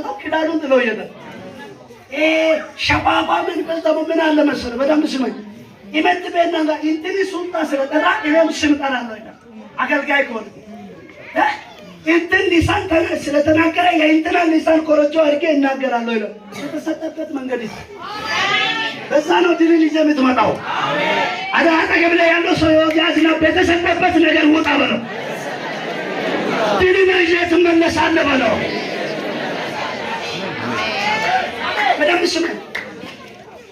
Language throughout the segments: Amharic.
ስትለው ክዳኑን ጥሎ ይሄዳል። ይሄ ሸፋፋ መንፈስ ደግሞ ምን አለ መሰለህ? በደንብ ስማኝ። ይመጥ ቤና እንትን ሱልጣ ስለጠራ እኔም ስም ጠራለሁ ይላል። አገልጋይ ከሆነ እንትን ሊሳን ስለተናገረ የእንትና ሊሳን ኮረጆ አድርጌ እናገራለሁ ይላል። የተሰጠበት መንገድ በዛ ነው ድልን ይዘህ የምትመጣው። አዳ አጠገብ ላይ ያለው ሰው ያዝና በተሰጠበት ነገር ውጣ በለው። ድልን ይዘህ ትመለሳለህ በለው። በደንብ ስማኝ።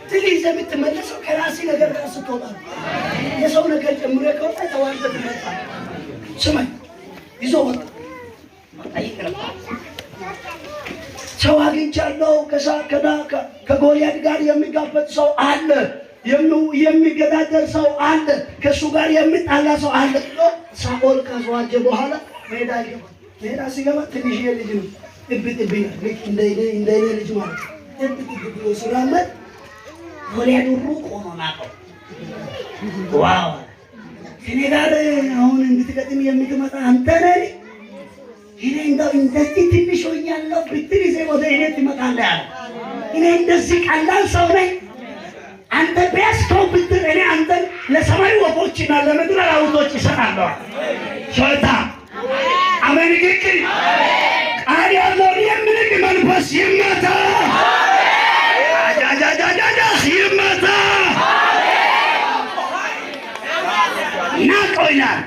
ድል ይዘህ የምትመለሰው ከራስህ ነገር ጋር ስትወጣ ነው። የሰው ነገር ጨምሮ ከወጣ ተዋርደህ ትመጣለህ። ስማኝ፣ ይዞ ወጣ። ሰው አግኝቻለሁ። ከጎልያድ ጋር የሚጋፈጥ ሰው አለ፣ የሚገዳደር ሰው አለ፣ ከእሱ ጋር የሚጣላ ሰው አለ ብሎ ሳኦል ካዘዋጀ በኋላ ሜዳ ይገባል። ሜዳ ሲገባ ትንሽዬ ልጅ ነው፣ ጥብ ጥብ ይላል። ልክ እንደ እኔ ልጅ ማለት ነው። ጥብ ጥብ ብሎ ሲራመድ ጎልያድ ሩቅ ሆኖ ናቀው። Wow፣ ከኔ ጋር አሁን እንድትገጥም የምትመጣ አንተ ነህ? እኔ እንደው እንደዚህ ትንሽ ሆኛለሁ ብትል ይዘህ ወደ እኔ ትመጣለህ አለ። እኔ እንደዚህ ቀላል ሰው ነኝ። አንተ ቢያስተው ብትል እኔ አንተን ለሰማይ ወፎችና ለምድር አራዊቶች እሰጣለሁ። ሾታ አሜን። ግግል ቃል ያለውን የሚንቅ መንፈስ ይመታ፣ አጃጃጃጃ ይመታ። ናቀው ይላል።